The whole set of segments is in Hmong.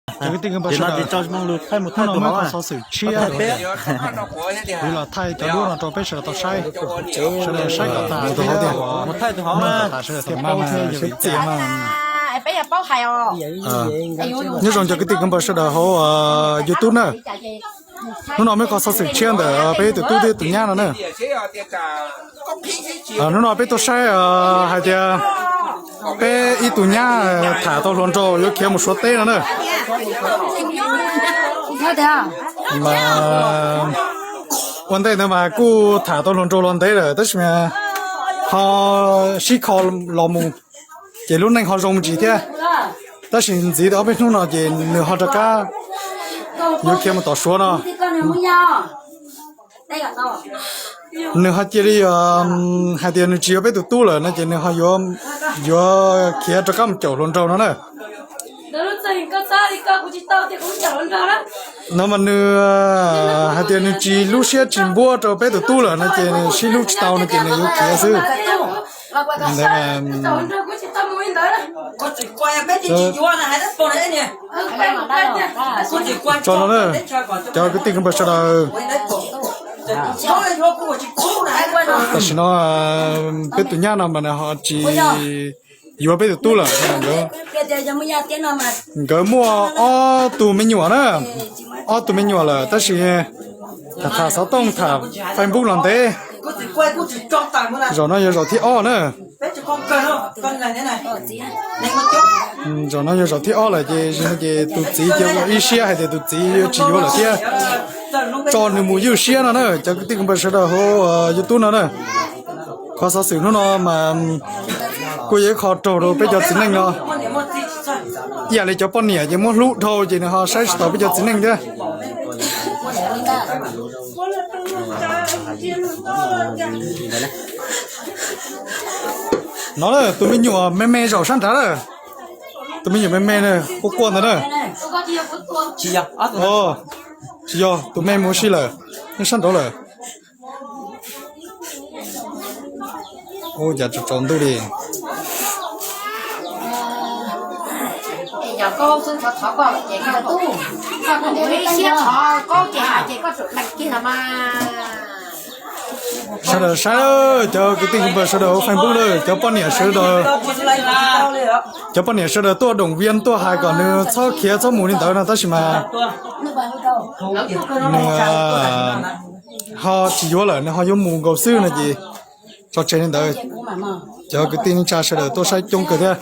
Cov kwv tij sawv daws, hnub no muaj qhov xov xwm tshiab, kuv los thaij cov duab no rau peb sawv daws tau saib, sawv daws saib kom tas thiab. Nyob zoo cov kwv tij kwv npawg sawv daws hauv YouTube na. Hnub no muaj qhov xov xwm tshiab ntawm peb tus tub thiab tus nyab no na. Hnub no peb tuaj saib hais tias peb ib tug nyab tham tau hluas nraug yuav khiav mus Suav teb no na. Mas ua ntej ntawd mas kuj tham tau hluas nraug los ntev lawm tab sis ho sib kho los mus, ces lub neej ho zoo ntsis thiab. Tab sis ntxiv tau ob peb hnub no ces nws ho rov qab yuav khiav mus tom Suav no. Nws ho cia li hais tias nws tsis yuav peb tus tub lawm no ces nws ho yuav khiav rov qab mus caum hluas nraug no na. No mas nws hais tias nws tsis lub siab tsis npuab rau peb tus tub lawm no ces nws sib hlub tsis tau no ces nws yuav khiav xwb. Ntawd mas tso no na, cov kwv tij kwv npawg sawv daws, tam sim no peb tus nyab no mas nws ho tsis yuav peb tus tub lawm. Nkawd muaj ob tug me nyuam na, ob tug me nyuam lawm tab sis tham xov tooj tham Facebook los ntev. Zaum no yog zaum thib ob na. Zaum no yog zaum thib ob lawm ces, ces tus txiv cia ua ib siab hais tias tus txiv yuav tsis yuav lawm thiab, tso nws mus ywj siab no na, cov kwv tij kwv npawg sawv daws hauv YouTube no na. Qhov xov xwm hnub no mas kuj yog ib qho raug rau peb cov txiv neej no. Ib yam li cov poj niam ces muab hlub dhau ces nws ho saib tsis taus peb cov txiv neej thiab. No na, tus me nyuam me me zaum sab nrad na, tus me nyuam me me quaj quaj ntawd na. Tsis yog, tus me mus ua si lawm, nyob sab nraud lawm. Ua cas tsaus ntuj li. Sawv daws saib, cov kwv tij kwv npawg sawv daws hauv Facebook na, cov poj niam sawv daws, cov poj niam sawv daws tuaj doom via tuaj hais kom nws txhob khiav txhob mus li ntawd no tab sis mas nws ho tsis yuav lawm, nws ho yuav mus nkaus xwb no ces tso tseg li ntawd. Cov kwv tij neej tsa sawv daws tuaj saib coob kawg thiab.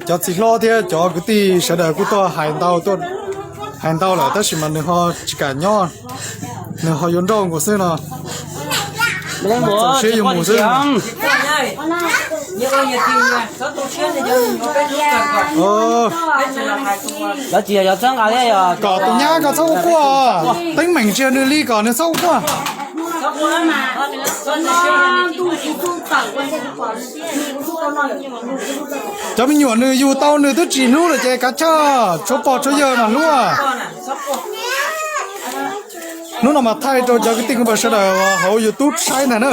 Cov txiv hlob thiab cov kwv tij sawv daws kuj tuaj hais ntau, tuaj hais ntau lawm tab sis mas nws ho tsis kam nyob, nws ho yuav nrauj nkaus xwb no. Txaus siab yuav mus xwb. Kom tus nyab ko txhob quaj quaj, teeb meem tsis yog nws li kom nws txhob quaj quaj. Cov me nyuam nws yug tau nws twb tsis hlub lawm ces kav chawj, tshuav pog tshuav yawg mas hlub. Hnub no mas thaij rau cov kwv tij kwv npawg sawv daws hauv YouTube saib ntag na,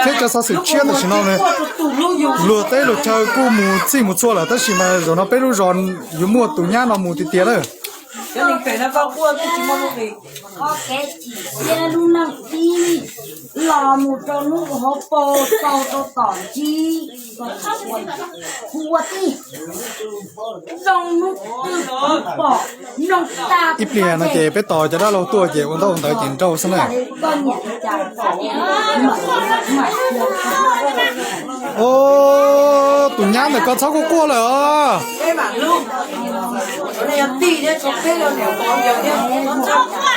thiab cov xov xwm tshiab tam sim no luag teb luag chaw kuj mus txhij mus txhua lawm tab sis mas zaum no peb lub zos yuav muaj tus nyab no mus tiag tiag lawm. Qhov kev chim siab lub neej tib los mus rau hnub hauv paus txaus rau tom ntsis, hu ua tij zoo hnub twg pom noog tag. Ib pliag no ces peb tos cov dab laug tuaj ces ua ntaub ua ntawv ces nrauj xwb na. Tus nyab ntawm ko txhob quaj quaj lawm os.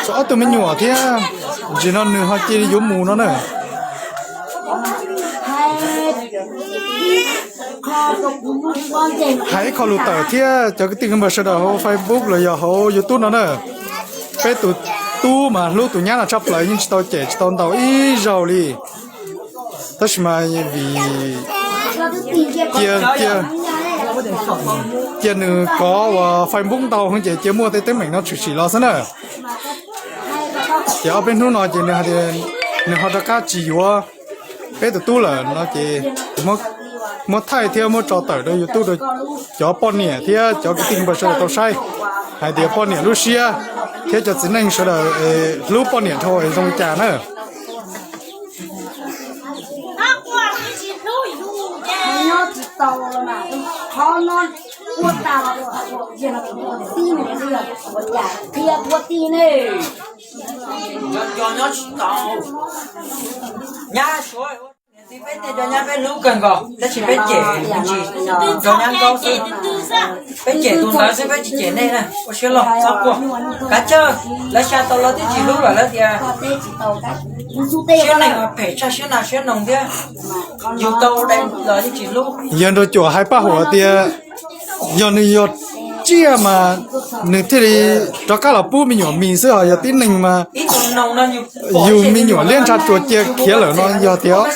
Tshuav ob tug me nyuam thiab, ntsis no nws ho cia li yuav mus no na. Hais ib qho lus tawm thiab cov kwv tij kwv npawg sawv daws hauv Facebook los yog hauv YouTube no na, peb tus tub mas hlub tus nyab no tshaj plaws, yeej tsis tau cem tsis tau ntaus ib zaug li. Tab sis mas vim cia, cia nws kov uas Facebook ntau heev ces cia muaj tej teeb meem no tshwm sim los xwb na. Ces ob peb hnub no ces nws ho rov qab tsis yuav peb tus tub lawm no ces kuv muab thaij thiab muab tso tawm rau YouTube rau cov poj niam thiab cov kwv tij npawg sawv daws tau saib hais tias poj niam lub siab thiab cov txiv neej sawv daws hlub poj niam dhau zoo li cas na. Peb tias cov nyab peb hlub kawg nkaus tab sis peb cem me ntsis, cov nyab nkaub xwb. Peb cem tus ntawd xwb, peb tsis cem nej na. Ua siab loj txhob quaj. Kav tsij, lawv xya tau los twb tsis hlub lawm, lawv tias siab neeg phem tshaj siab nas siab noog thiab, yug tau dai los yeej tsis hlub. Yawg Nraug Cuam hais paj huam tias yog nws yog tsiaj mas nws thiaj li rov qab los pub me nyuam mis xwb, ho yog tib neeg mas yug me nyuam liab ntsha tsuas cia khiav lawm no yog tias.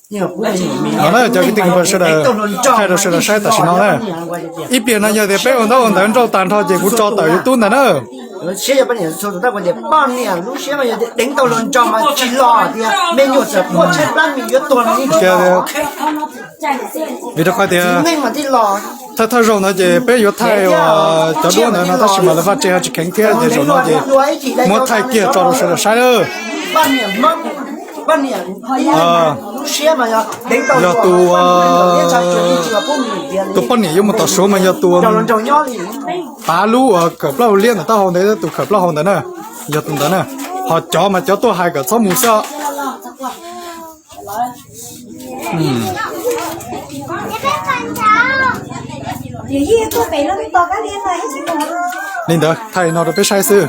Cov kwv tij npawg sawv daws thaij rau sawv daws saib tam sim no na. Ib pliag no yog tias peb ua ntaub ua ntawv nrauj tag nrho ces kuv tso tawm YouTube ntag na. Siab yog poj niam txhua tus tab kuv tias poj niam lub siab mas yog tias deev tau hluas nraug mas tsis los tias me nyuam txawm quaj tshaib plab mis yuav tuag los yeej tsis los. Vim rau qhov tias thawj thawj zaug ntawd ces peb yuav thaij uas cov duab ntawd no tab sis mas lawv vaj tse ho tsis kheev thiab ces zaum no ces muab thaij kiag tso rau sawv daws saib lawm. Yog tus, tus poj niam yuav mus tom Suav mas yog tus pav lub uas khawm plaub hau liab ntawm taub hau ntawd, tus khawm plaub hau ntawd na, yog tus ntawd na. Ho cov mas cov tuaj hais kom txhob mus xwb. Li ntawd thaij no rau peb saib xwb.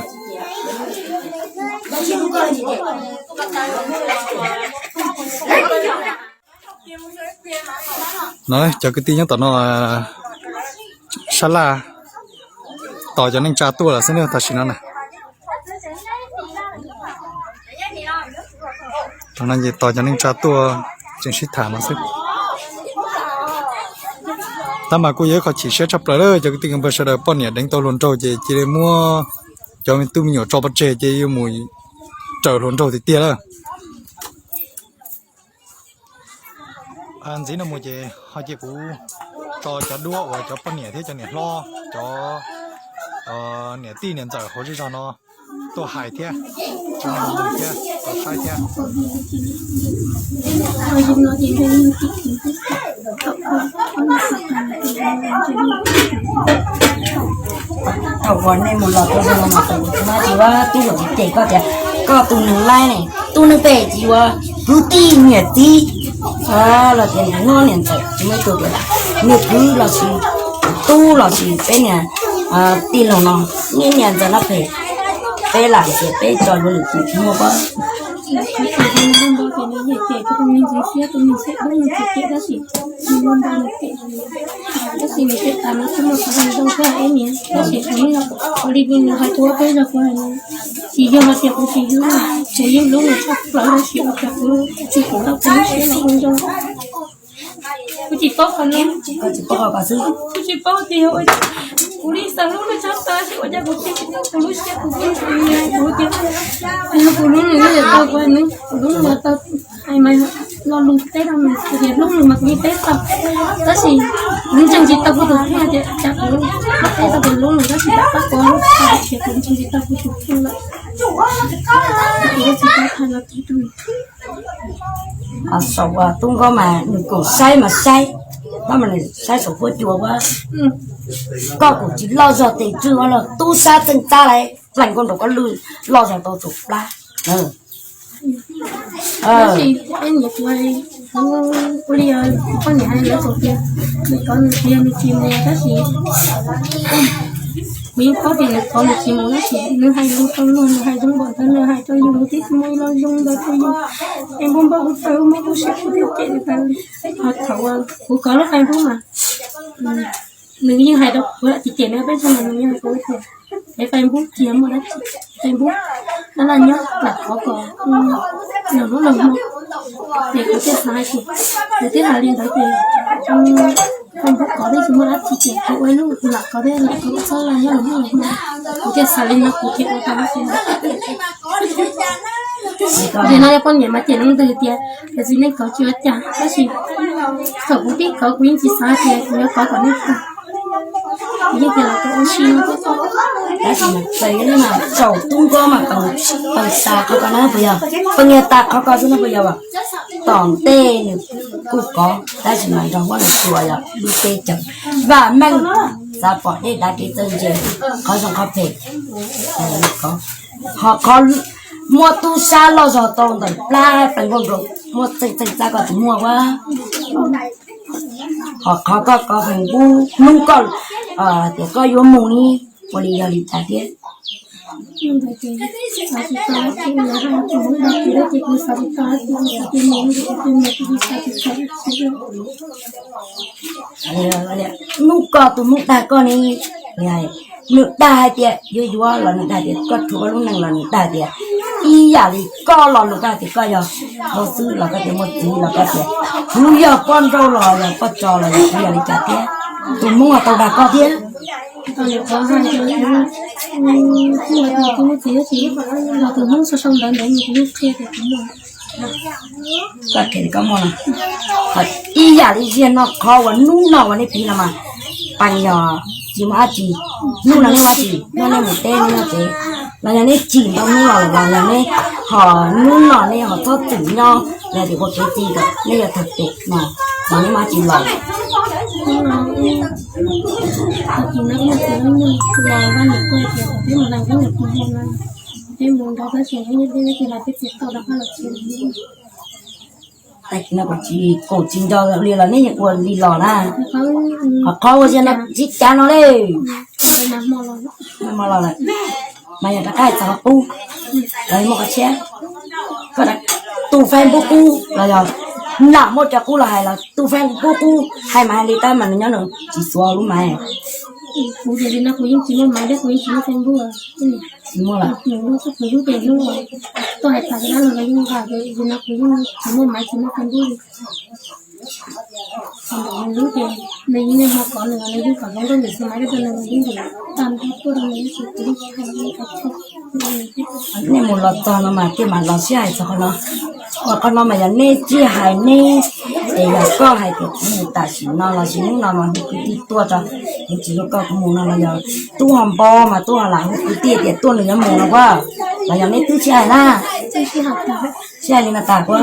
No cov kwv tij nyob tom no sab laj tos cov neej tsa tuaj lawm xwb na tam sim no na. Tam no ces tos cov neej tsa tuaj tseem sib tham no xwb. Tab mas kuj yog ib qho chim siab tshaj plaws lawm cov kwv tij npawg sawv daws, poj niam deev tau hluas nraug ces cia li muab cov me tub me nyuam tso pov tseg ces yuav mus raws hluas nraug tiag tiag lawm. Ntxiv no mus ces ho cia kuv tso cov duab uas cov poj niam thiab cov niam hlob, cov niam tij niam ntxawm hauv zej zog no tuaj hais thiab, thiab tau saib thiab. Thaum uas nej mus los tau zoo no mas kuv tsis muaj tub los cem koj tias koj tus neeg laib ne, tus neeg phem ces yuav kwv tij niam txiv los tias niam hlob niam ntxawm tsis muaj ib tug tias niam kwv los sis tub los sis peb niam tij laug no, niam ntxawm no phem, peb lam tias peb tso yuav lwm tus tsis muaj pab. Tab sis nws thiaj tas no tsis muaj qhov hais zoo koj hais ib niam, tab sis kuv yeej ua li nws hais rau peb zog, kuv hais nws tsis yog hais tias kuv tsis hlub, kuv yeej hlub nws tshaj plaws tab sis ua cas kuv tsis pom tau kuv lub siab los ua zoo. Kuv tsis paub qhov no, kuv tsis paub tias yog ua cas kuv li xav hlub nws tshaj plaws tab sis ua cas kuv tsis tau kuv lub siab kuv pheej kuv tias yog kuv hlub nws, kuv hais nws, kuv hlub nws mas tau hais mas lo lus teb rau nws, kuv tias hlub nws mas kuv yeej teb tau, tab sis kuv ntseeg tsis tau kuv tus kheej tias cas kuv teb tau kuv hlub nws tab sis rov qab kuv tias kuv ntseeg tsis tau kuv tus kheej lawm. Kuv tsis tau hais los teb rau nws. Saum uas tub nkauj mas nws koom saib mas saib, tab mas nws saib saum huab cua ua, koj koom tsis loj zog tes tswj ua los tub sab txeej tab lawm, plees nkauj nraug koj lwj loj zog tau txaus plab. Tab sis peb niam kuv, kuv ua li poj niam hais lawv txawm tias nws thov nws tias nws tsis mus tab sis kuv yeej paub tias nws thov nws tsis mus tab sis nws hais lus tau luag, nws hais zoo npaum ntawd, nws hais rau yus nws twb tsis muaj ib lo zoo ntawd rau yus. Es npau npau kuv tawv muab kuv siab kuv thiaj cem nws tas li. Ho thaum uas kuv kov lub Facebook mas nws yeej hais rau kuv lawm, tsis cem nws peb tug mas nws yeej hais rau kuv tias es Facebook tsis yog muaj dab tsi, Facebook dab laj nyob lam thov kom los hnub los hmo Ces kuv thiaj xav hais tias, kuv thiaj hais li ntawd ces, kuv kov thiab tsis muaj dab tsi ces kuv ua ib lub lam kov thiab lam kov txhob la nyob los nyob los no. Kuv thiaj xav li no kuv thiaj ua tau li no. Ces no yog poj niam mas cem leej twg tias, tiam sis nej kov tsis ua cas, tab sis thaum kuv pib kov kuv yeej tsis xav tias kuv yuav kov kom nej tag. Kuv yeej tias los kov ua si no. Tab sis mas txawm yog li mas tsaum tub nkaus mas pes tas qhov ko na puas yog? Pes nyias tas qhov ko xwb no puas yog? Tom ntej nws kuj kov tab sis mas nrog huab nrog cua yog lub teb chaws vam meej, xav pom dej dav kev txawj ntse, qhov zoo qhov phem. Ho qhov muaj tub sab loj zog tau ntawm plab pes nkaus nkaus muaj txeej txeej txab ko tsis muaj ua. Ho qhov koj kov feem pub hnub koj tias koj yuav mus ni, ua li yog li cas thiab? Hnub ko tus hnub dag koj ne, nws dag hais tias yuav yuav los nws dag tias koj rhuav koj lub neej los nws dag tias ib yam li koj lo lus koj tias koj yog hauv xwb los koj tias muaj txiv los koj tias kuv yog poj nrauj los yog poj tso los yog kuv yog li cas thiab. Tus hmoob tau dag koj thiab. Tus hmoob sau sau ntawv ntawd nws kuv yeej qhia tias kuv muaj. Koj qhia li koj muaj no. Ib yam li ziag no qhov uas hnub no uas nej piv no mas, pab yog tsis muaj dab tsi, hnub no nej muaj dab tsi, hnub nej mus teb nej nyob tsev, los yog nej tsim ntau hnub los los yog nej ho hnub no nej ho txhob txwm nyob, yog tias ua kev txi kom nej yog thawj tes no, los nej muaj dab tsi los? Tag kis no kuv tsis koom tsis nco li los nej ua li los na. Qhov qhov ua ziag no tsis cav no li. Hmo los lawm, mas yog rov qab hais txog qub los muaj qhov tshiab. Koj tus Facebook qub los yog nam muaj cov qub los hais los tus Facebook qub hais mas hais li tab mas nws nyob nws tsis xuav lub mas. Kuv ces li no kuv yeej tsis muaj maiv thiab kuv yeej tsis muaj Facebook. Tsis muaj lawm. Kuv lub ces hnub tuaj hais tas dab no los yeej nqa, li no kuv yeej tsis muaj maiv tsis muaj Facebook li. Ntawm nws lub ces nws yeej niaj hmo kov nws, nws yeej kom hloov rau nws tus maiv rau nws, nws yeej ntim tag nrho tuaj rau nws, tab sis kuv yeej tsis hais li cas. Nej mus los txog no mas thiaj mam los sib hais txog qhov no. Uas qhov no mas yog nej sib hais nej, es yog koj hais tias kuv mus tam sim no los sis hnub no mas hu kwv tij tuaj tso, kuv tsis yuav koj kuv mus no los yog tub ho npau mas tub ho lam hu kwv tij tias tuaj nws yuav mus no puas? Los yog nej twb sib hais na? Sib hais li no tas puas?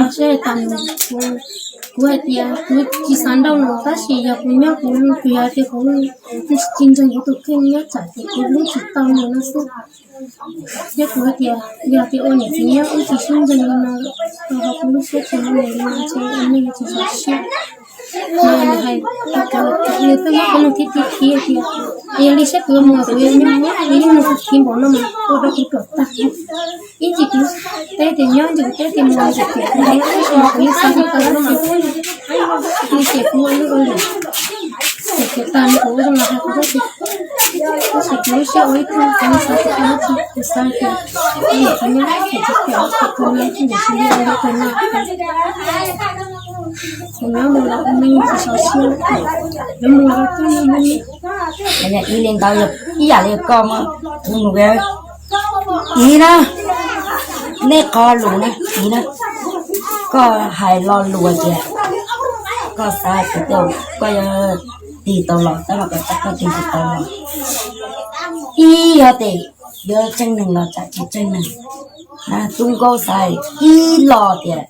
Kuv hais tias kuv tsis xav nrauj nws tab sis yog kuv nyob kuv, kuv yog tias kuv tsis ntseeg kuv tus kheej nyob tsam ces kuv hlub tsis tau nws no xwb. Yog kuv hais tias yog tias ua niam txiv nyob wb tsis sib ntseeg li no, ho kuv lub siab tsis muaj nws li no ces ua neej tsis zoo siab. Nws hais, nws twb yog kuv nug thiab tias, yog li saib kuv yuav mus kuv yuav nyob, kuv yeej mus kuv khiv npaum no mas ua rau kuv ruam tag. Ib ntsis kuv teb tias nyob, ib ntsis kuv teb tias mus, ib ntsis tias kuv nyob, ib ntsis kuv yeej xav tias tau dab tsi, ib ntsis kuv ua lwj ua liam, tias tias tag no kuv ua zoo los hais kuv dab tsi, tab sis kuv lub siab ua ib tug kuv yeej xav tias tau dab tsi, kuv xav tias ib ntsis kuv nyob, ib ntsis kuv nyob, ib ntsis kuv nyob, ib ntsis kuv nyob, kuv nyob mus los ua neej tsis zoo siab, yuav mus los twb mus. Ib li ntawd ib yam li koj mas kuv mus, ib na, nej qhov lus na, ib na, koj hais lo lus tias koj xav hais tias koj yuav tig tau los tab mas koj tig tsis tau los. Ib yog tias yuav tseeb neeg los tsam tsis tseeg neeg. Tub Nkaub xav ib los tias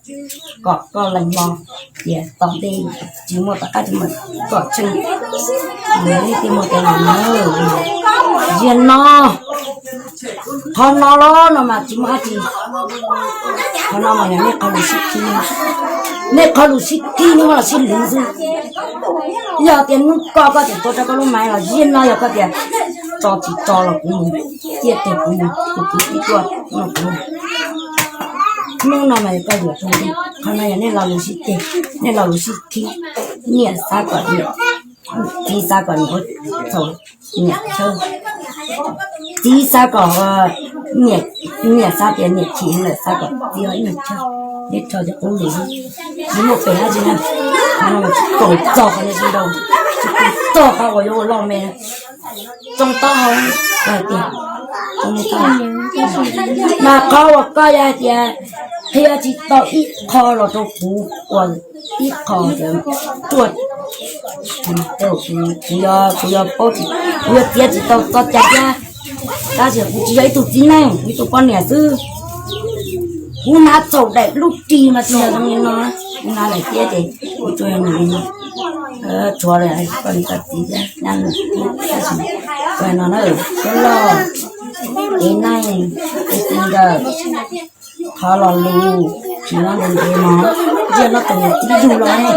kom koj lees hlo tias tom ntej tsis muaj tom qab tsis muaj kom tseeb, nej thiaj muaj kev lam no. Ziag no, qhov no los no mas tsis muaj dab tsi. Qhov no mas yog nej qhov lus sib khib, nej qhov lus sib khib nej muab los sib lwv xwb. Yog tias hnub ko koj tseem tuav rau koj lub maiv los ziag no yog koj tias tso tsis tso los kuv mus, ciaj teg kuv mus, kuv kwv tij tuaj no kuv mus. Hnub no mas yog koj yuam tag nrho, qhov no yog nej lo lus sib ceg, nej lo lus sib khib. Niam xav kom niam, txiv xav kom niam ua txhaum niam chaw, txiv xav kom niam, niam xav tias niam chim heev lawm xav kom txiv ua ib nus chaw. Neb rho ces qub lus, neb muaj peev dab tsi na, koom txog qhov no tsis tau, tsis koom txog qhov uas yuav ua loj me, tsoo taub hau hais tias, mas qhov uas koj yog hais tias qhia tsis tau ib qho los rau kuv ua ib qho tias tuaj, kuv yog, kuv yog paub tsis, kuv yog txiav tsis tau txoj cai thiab, tab sis kuv tsis yog ib tug txiv neej, ib tug poj niam xwb. Kuv hnav txhaum daim lub ris mas tsis yog zoo li no, kuv hnav daim tiab ces kuv tsuas yog nws li no, tshuav lawm koj niam koj txiv thiab nyab nws thiab, tab sis kuv hais no na, koj loj, kev neeg, kev txiv nkawm, qhov lo lus tsis nyob ntev ntev no, ntsia no tus niam txiv yug los ne,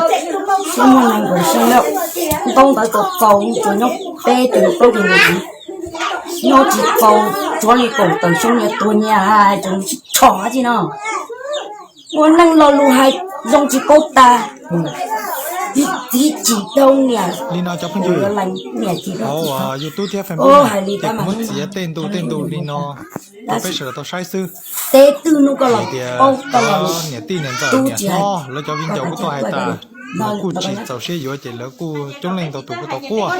siab muaj nees nkaum xyoo lawm, ntaub ntawv txaus txaus tsuas nyob peb tus plaub tus ntawd, nyob tsis txaus, tshuav li kaum tawm xyoo nias tuag nyias hais tseem sib tshom dab tsi no. Ua neej lo lus hais zoo tsis paub tas, txiv tsis dhau niam, li no cov phooj ywg, niam tsis dhau txiv, hais li tab mas txiav tej ntu tej ntu li no rau peb sawv daws tau saib xwb. Teb twg hnub koj los paub koj los niam tij niam ntxawm niam hlob lawv cov viv ncaus kuj tau hais tas, lawv kuj tsis txaus siab yuav ces lawv kuj coob leej ntau tus kuj tau quaj.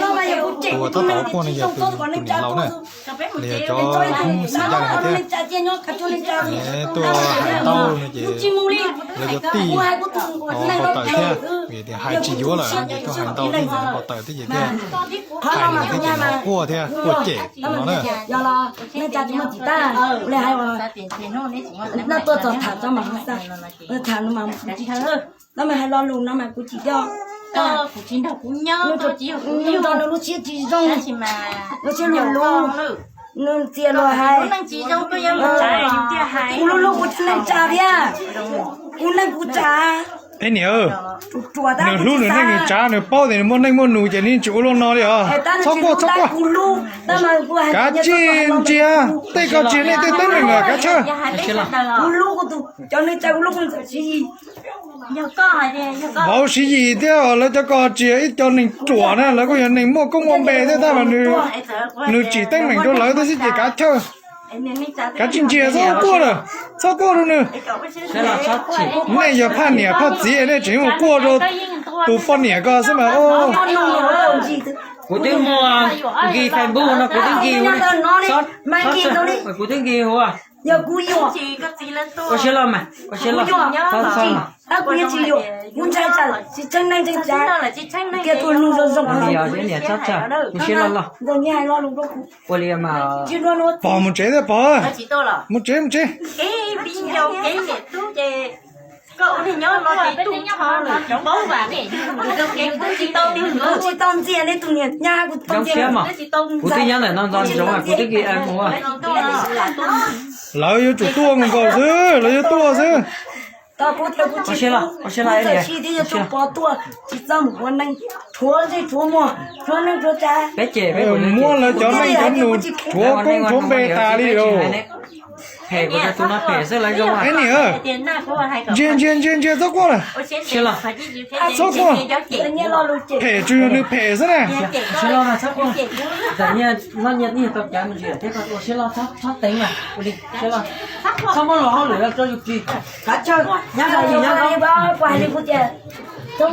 Tus uas tab tom quaj no yog tus niam laus na, los yog cov Hmoob xeem Yaj li hais thiab. Tuaj hais ntau no ces lawv cov tij ho npau taws thiab, vim tias hais tsis yuav lawm ces tuaj hais ntau thiab npau taws thiab ces thiaj hais nws thiab ces nws quaj thiab quaj cem no na. Tuaj txog tham tso mas, tham no mas, no mas hais lo lus no mas kuv tsis coj, nws nrog nws lub siab tsis zoo, lub siab luv luv, nws txias luag hais. Kuv lub lub kuv tsis neej tsa thiab, kuv neej kuv tsa. Eb niam, nws hlub nws neej nws tsa, nws paub tias nws muaj neej muaj nus ces nws tsis ua luaj no li os. Txhob quaj, txhob quaj. Kav tsij ntsia, tej ko tsis yog nej tej teeb meem lawm kav tsij. Vauv Siv Yim thiab lawv cov ko tsis yog ib co neeg ruam na, lawv kuj yog neeg muaj koob muaj npe thiab tab mas nws tsim teeb meem rau lawv thiab xwb ces kav tsij, kav tsij ntsia, txhob quaj lawm, txhob quaj rau nws. Nej yog phaj niam phaj txiv nej tseem mus quaj rau tus poj niam ko xwb mas. Kuv twb muaj nki Facebook no kuv twb nki ua, kuv twb nki ua. Ua siab loj mas, ua siab loj. Ua siab loj loj. Pog mus tsev thiab pog, mus tsev mus tsev. Kuv twb nyob ntawm no ntxov ntsoov kuv twb nki ua. Lawv yuav tsum tuaj nkaus xwb, lawv yuav tuaj xwb. Ua siab loj, ua siab loj. Pov tuaj tsis txawj mus ua neeg, rhuav ntsej rhuav muag, rhuav neej rhuav tsa. Peb ces peb muab lawv cov neej cov nus rhuav koob rhuav npe tas li os. Phem kuv tus no phem xwb lawv zoo. Eb niam, ntsia ntsia ntsia ntsia txhob quaj lawm. Txhob quaj. Phem tsuas yog nws phem xwb na. Ua siab loj, txhob quaj. Txawm nyias noj nyias ib tau cav me ntsis thiab koj ua siab loj, txhob teev mas ua li siab loj. Txhob muab luag hauj lwm rau yus ris. Kav tsij, nyob hauj lwm, nyob hauj lwm. Txawm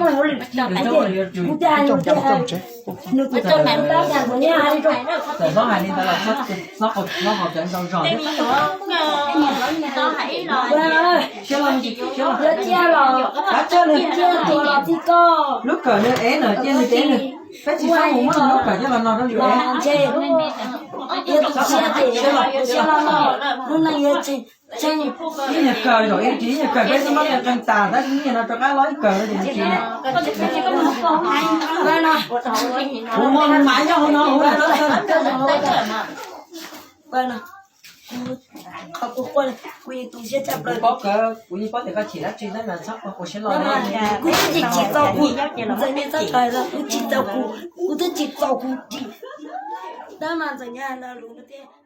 hlob hais li ntawd los txhob, txhob qhov cawv ntau zog thiab. Siab loj, siab loj. Kav tsij, lub kawm nws ev lawm cia nws ev nws. Peb tsis txhob mus muab nws lub kawm coj los no rau yus ev. Siab loj, siab loj. Ib nyuag kawm zaum ib ntsis, ib nyuag kawm peb twb muab qee tas tab sis ib nyuag no rov qab los ib kawm no ces ntsis. Kuv muaj maiv nyob hauv no, kuv yeej paub tias koj chim dab tsi tab mas txhob ua siab loj. Kuv twb tsis txaus kuv, Ntxawm Nyiaj txhob txhawj, kuv tsis txaus kuv, kuv twb tsis txaus kuv ris. Tab mas Ntxawm Nyiaj hais lo lus no thiab.